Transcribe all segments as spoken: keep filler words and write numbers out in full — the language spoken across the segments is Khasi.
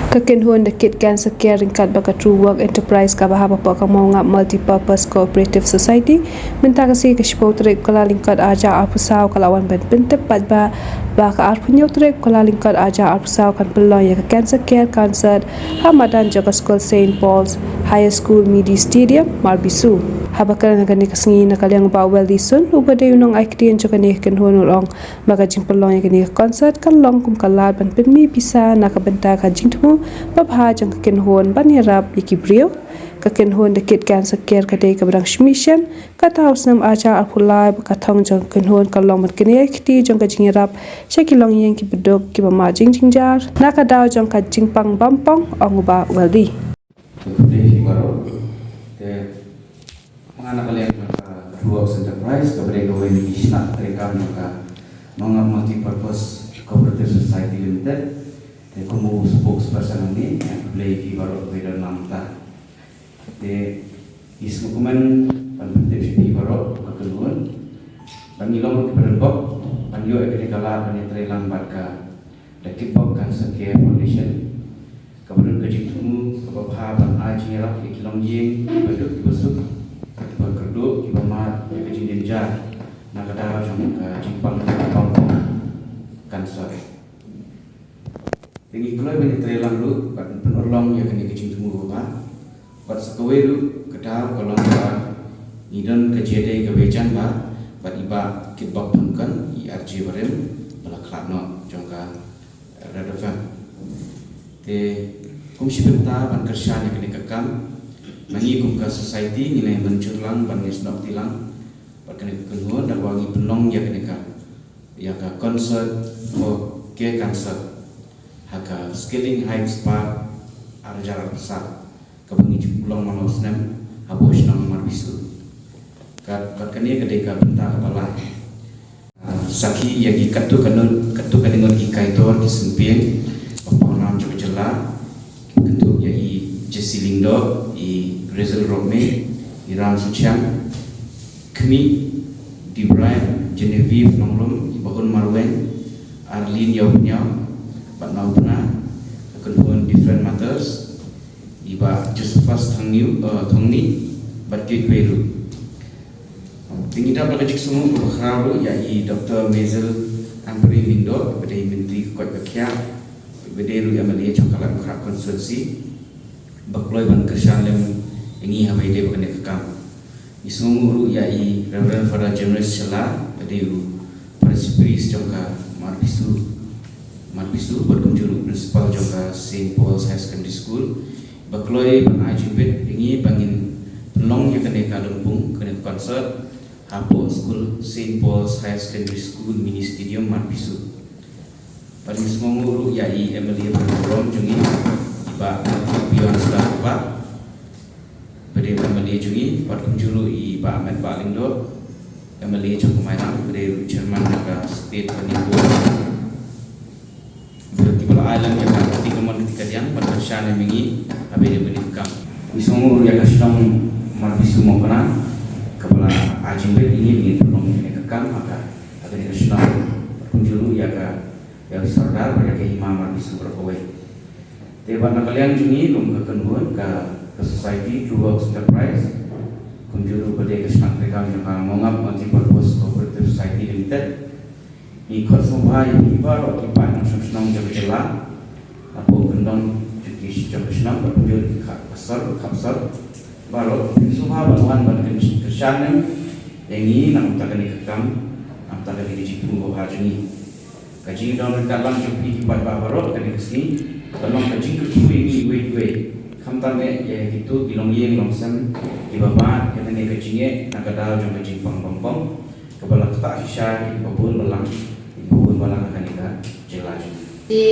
Ka kynhun The Kid Cancer Care ryngkat bad ka True Work Enterprise kaba hap hapoh ka Mawngap Multipurpose Cooperative Society, mynta ka sngi ka shiphew tarik u Kyllalyngkot arhajar arphew saw ka la wan ban pyntip paidbah ba ka arphew hynñiew tarik u Kyllalyngkot arhajar arphew saw kan pynlong ïa ka Cancer Care Concert ha madan jong ka skul Saint Paul's Higher School Midi Stadium, Marbisu. Haba kren ha kane ka sngi na ka liang u Bah Weldison, uba dei u nongai ktien jong kane ka kynhun, u la ong ba ka jingpynlong ïa kane ka concert kan long kum ka lad ban pynmih pisa na ka bynta ka jingthmu babha jong ka kynhun ban ïarap ïa ki briew. Ka kynhun The Kid Cancer Care ka dei kaba dang shu mih shen, kata ha u snem arhajar arphew lai ba ka thong jong ka kynhun ka long ban knieh ïa ka kti jong ka jingïarap sha ki longïing kiba duk kiba mad jingjynjar na ka daw jong ka jingpang bampong, ong u Bah Weldy. Te khublei ïa phi baroh. Te ma nga na ka liang jong ka True Works Enterprise kaba dei kawei na ki shnat treikam jong ka Mawngap Multipurpose Cooperative Society Limited. Te kum u spokesperson hangne, nga khublei ïa phi baroh kiba don lang mynta. Te ngi sngewkmen ban pyntip sha phi baroh ka kynhun ba ngi long ruh kiba donbok ban ïoh ïa kane ka lad ban ïatreilang bad ka The Kid Bok Cancer Care Foundation, kaba don ka jingthmu kaba bha ban ai jingïarap ïa ki longïing kiba duk kiba suk, kiba kyrduh, kiba mad ïa ka jingjynjar na ka daw jong ka jingpang, jingpang cancer. Te ngi kloi ban ïatreilang ruh bad pynurlong ïa kane ka jingthmu kaba bha. Bad sa kawei ruh ka daw ka long ba ngi don ka jingïadei kaba jan bha bad i Bah Kitbok Pynkhynñiat, i R J barim ba la khlad noh jong ka Red F M. Te kum shi bynta ban kyrshan ïa kane ka kam, ma ngi kum ka society ngi la ïa mynjur lang ban ïasnoh kti lang bad kane ka kynhun da kaba ngi pynlong ïa kane ka, ïa ka concert for care cancer ha ka Skilling Heights Park, arhajar arphew saw, kaba ngi ju pynlong man la u snem hapoh shnong Marbisu. Ka, ka, kane ka dei ka bynta kaba lai. Ah, sakhi ïa ki katto katne, katto katne ngut ki kaitor ki syngpieng ba pawnam jong ka jylla, kynthup ïa i Jesse Lyngdoh, i Grizel Rongmei, i Ram Suchiang, Khmih, Debray, Genevieve Nongrum, i Bahun Marwein, Arlene Ïawphniaw, bad na u bnai ka kynhun Different Mothers, i Bah Josephus Thongni, eh, Thongni, bad kiwei kiwei ruh. Te ngi dap da ka jingsngewnguh kaba khraw ruh ïa i Doktor Maisel Ampareen Lyngdoh, ba dei i Myntri ka koit ka khiah, ba dei ruh i M L A jong ka Laitumkhrah constituency, ba kloi ban kyrshan lem ïa ngi haba ïadei bad kane ka kam. Ngi sngewnguh ruh ïa i Reverend Father James Shylla, ba dei u Parish Priest jong ka Marbisu, Marbisu, bad kumjuh ruh Principal jong ka Saint Paul's Higher Secondary School, ba kloi ban ai jingbit ïa ngi ba ngin pynlong ïa kane ka lympung, kane ka concert, hapoh skul Saint Paul's Higher Secondary School Mini Stadium, Marbisu. Bad ngi sngewnguh ruh ïa i M L A ba burom jong ngi, i Bah Beyonce Star Bah, ba dei i M L A jong ngi, bad kumjuh ruh i Bah Metbah Lyngdoh, M L A jong ka Mairang, ba dei ruh Chairman jong ka State Planning Board. Bad kiba la ai lem ïa ka kti kamon kti kadiang ban kyrshan ïa ngi haba ïadei bad kane ka kam. Ngi sngewnguh ruh ïa ka shnong Marbisu Mawkynrein kaba la ai jingbit ïa ngi ban pynlong ïa kane ka kam ha ka, ha kane ka shnong. Kumjuh ruh ïa ka, ïa u Sordar bad ïa ka Hima Marbisu baroh kawei. Te bad na ka liang jong ngi kum ka kynhun ka, ka Society True Works Enterprise, kumjuh ruh ba dei ka shnat treikam jong ka Mawngap Multipurpose Cooperative Society Limited, ngi khot sngewbha ïa phi baroh ki paid nongshong shnong jong ka jylla, napoh kyndong jong ki, jong ka shnong, bad kumjuh ki khap ka sor, khap sor baroh, phin sngewbha ban wan ban kyn-, kyrshan lem ïa ngi na ka bynta kane ka kam, na ka bynta kane ka jingthmu babha jong ngi. Ka jingdon ryngkat lang jong phi ki paidbah baroh kane ka sngi ka long ka jingkyrkhu ïa ngi iwei iwei, khamtam eh ïa kito ki longïing longsem kiba mad ïa kane ka jingeh na ka daw jong ka jingpang bampong kaba la ktah shisha ïa kiba bun balang, ïa kiba bun balang ha kane ka jylla jong ngi. Te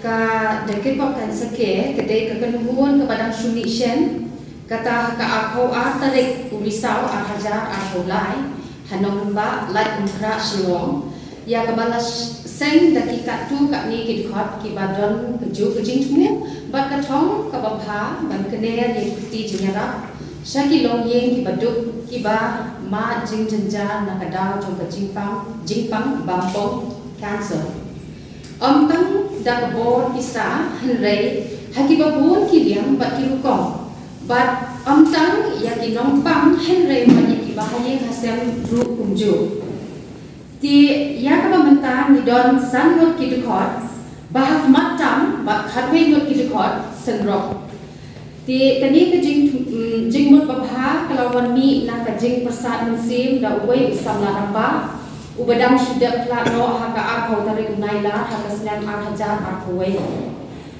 ka The Kid Bok Cancer Care ka dei ka kynhun kaba dang shu mih shen, kata ha ka arphew ar tarik u Risaw arhajar arphew lai, ha Nongrynbah, Laitumkhrah, Shillong. Ïa kaba la sh-, seng da ki katto katne ki dkhot kiba don kajuh ka jingthmu bad ka thong kaba bha ban knieh ïa ki kti jingïarap sha ki longïing kiba duk kiba mad jingjynjar na ka daw jong ka jingpang, jingpang bampong, cancer. Ym tang da ka bor pisa hynrei ha kiba bun ki liang bad ki rukom, bad ym tang ïa ki nongpang hynrei bad ïa kiba ha ïing ha sem ruh kumjuh. Te ïa kaba mynta ngi don san ngut ki dkhot, ba ha khmat tam bad khatwei ngut ki dkhot synrop. Te kane ka jing, mm, jingmut babha ka la wan mih na ka jingpyrsad mynsiem da uwei u samla rangbah uba dang shu dep khlad noh ha ka arphew tarik u Nailar ha ka snem ar hajar arphew wei.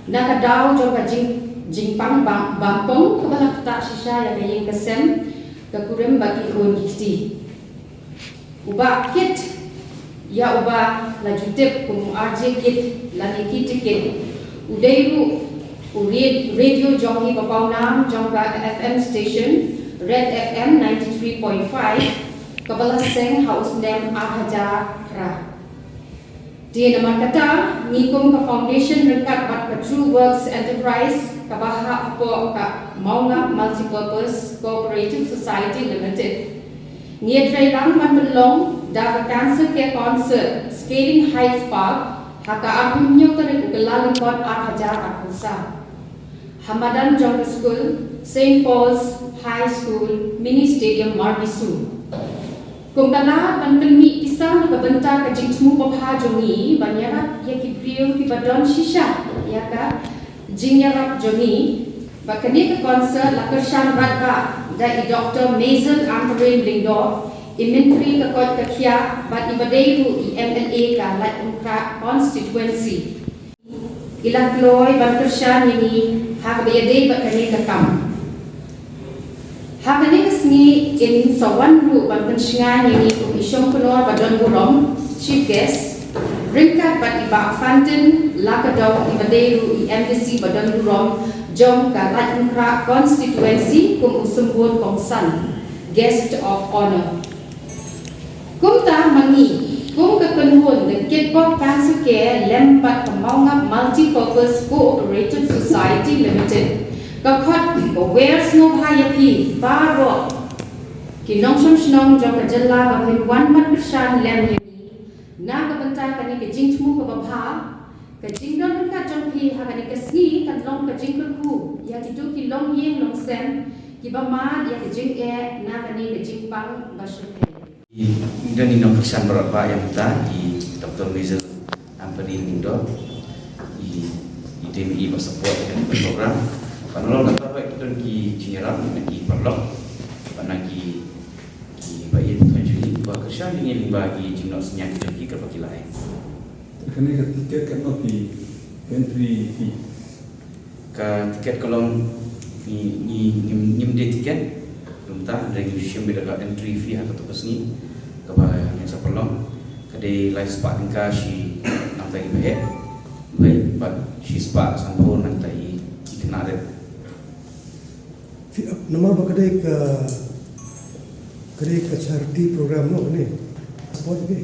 Na ka daw jong ka jing, jingpang bam, bampong kaba la ktah shisha ïa ka ïing ka sem, ka kurim bad ki khun ki kti. U Bah Kit, ïa uba la ju tip kum u R J Kit lane Kit Kit, u dei ruh u ra-, radio jockey ba pawnam jong ka F M station Red F M ninety three point five, kaba la seng ha u snem ar hajar phra. Te namar kata, ngi kum ka foundation ryngkat bad ka True Works Enterprise kaba hap hapoh ka Mawngap Multipurpose Cooperative Society Limited, ngi ïatreilang ban pynlong da ka Cancer Care Concert, Scaling Heights Park, ha ka arphew hynñiew tarik u Kyllalyngkot ar hajar arphew saw, ha madan jong ka skul Saint Paul's High School, Mini Stadium, Marbisu. Kum ka lad ban pynmih pisa na ka bynta ka jingthmu babha jong ngi ban ïarap ïa ki briew kiba don shisha ïa ka jingïarap jong ngi, bad kane ka concert la kyrshan radbah da i Doktor Maisel Ampareen Lyngdoh, i Myntri ka koit ka khiah bad iba dei ruh i M L A ka Laitumkhrah constituency. I la kloi ban kyrshan ïa ngi ha kaba ïadei bad kane ka kam. Ha kane ka sngi in sa wan ruh ban pynshngaiñ ïa ngi kum i shongknor ba don burom, chief guest, ryngkat bad i Bah Fantin Lakadong iba dei ruh i M D C ba don burom jong ka Laitumkhrah constituency kum u symbud kongsan, guest of honour. Kumta ma ngi kum ka kynhun The Kitbok Cancer Care lem bad ka Mawngap Multipurpose Cooperative Society Limited, ka khot ka wer sngewbha ïa phi baroh ki nongshong shnong jong ka jylla ba phin wan ban kyrshan lem ïa ngi na ka bynta kane ka jingthmu kaba bha. Ka jingdon ryngkat jong phi ha kane ka sngi kan long ka jingkyrkhu ïa kito ki longïing longsem kiba mad ïa ka jingeh na kane ka jingpang ba shyrkhei. Ngi don i nongkyrshan baroh ba ïa mynta, i Doktor Maisel Ampareen Lyngdoh, i, i dei i ba support ïa kane ka program. Ban long kata ba ki don ki jingïarap na ki paralok bad na ki, ki ba ïeit ba kyrshan ïa ngi lyngba ki jingnoh synñiang jong ki kaba ki la ai. Kane ka tiket ka noh ki entry fee. Ka tiket ka long ngi, ngi, ngim, ngim dei tiket. Kumta, hynrei ngi shim beit da ka entry fee ha kato ka sngi. Kaba ngi sa pynlong ka dei lai spah tyngka shi nangta i baheh. Bai, bad shi spah sanphew nangta i khynnah rit. Fi-, namar ba ka dei ka, ka dei ka charity program mo kane. Support ke.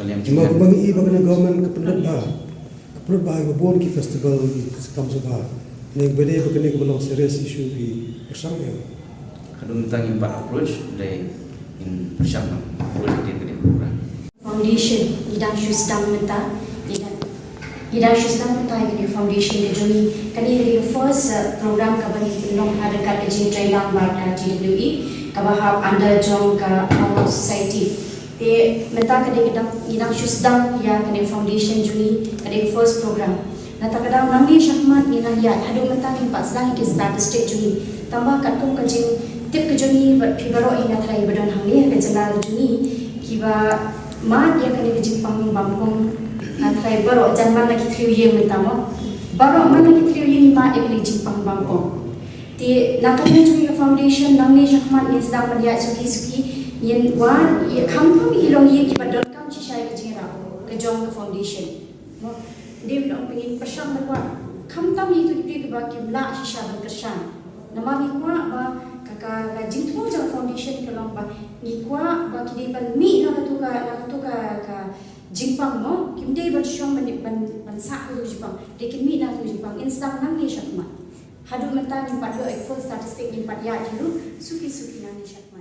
Ka liang namar jingeh. Ba ngi i ba kane government ka pynlut ba, ka pynlut ba i ba bun ki festival, ki kam sngewbha. Ne ba dei ba kane ka ba long serious issue ki pyrshang ïa. Ka dei tang ngim pat approach, dei ngin pyrshang approach ka dei ka dei program. Foundation, ngi dang shu sdang mynta, ngi dang, ngi dang shu sdang mynta ïa kane foundation ka jong ngi. Kane ka dei ka first, uh, program kaba ngi pynlong ha ryngkat ka jingtreilang bad ka T W E, kaba hap under jong ka Mawngap Society. Te mynta ka dei ka dang, ngi dang shu sdang ïa kane foundation jong ngi, ka dei ka first program. Nangta ka dang nangne shakhmat ngin nang ïaid, haduh mynta ngim pat sdang ïa ki statistic jong ngi. Tangba katkum ka jingtip ka jong ngi bad phi baroh hi na trai ba don hangne ha ka jylla jong ngi kiba mad ïa kane ka jingpang bampong na trai baroh, jan man la ki thriew ïing mynta mo. Baroh man la ki thriew ïing mad ïa kane ka jingpang bampong. Te na ka liang jong ngi ka foundation nangne shakhmat ngin sdang ban ïaid suki suki, ngin wan ïa khamtam ïa ki longïing kiba donkam shisha ïa ka jingïarap ka jong ka foundation. Mo, dei ban ong ba ngin pyrshang ban wad khamtam ïa kito ki briew kiba kim lah shisha ban kyrshan. Namar ngi kwah ba ka, ka, ka jingthmu jong ka foundation ka long ba ngi kwah ba ki dei ban mih na kato ka, na kato ka, ka jingpang mo. Kim dei ban shong ban, ban, ban sah kato ka jingpang. Dei kin mih na kato ka jingpang. Ngin sdang nangne shakhmat. Haduh mynta ngim pat ïoh ïa ka full statistic, ngim pat ïaid hi ruh. Suki suki nangne shakhmat.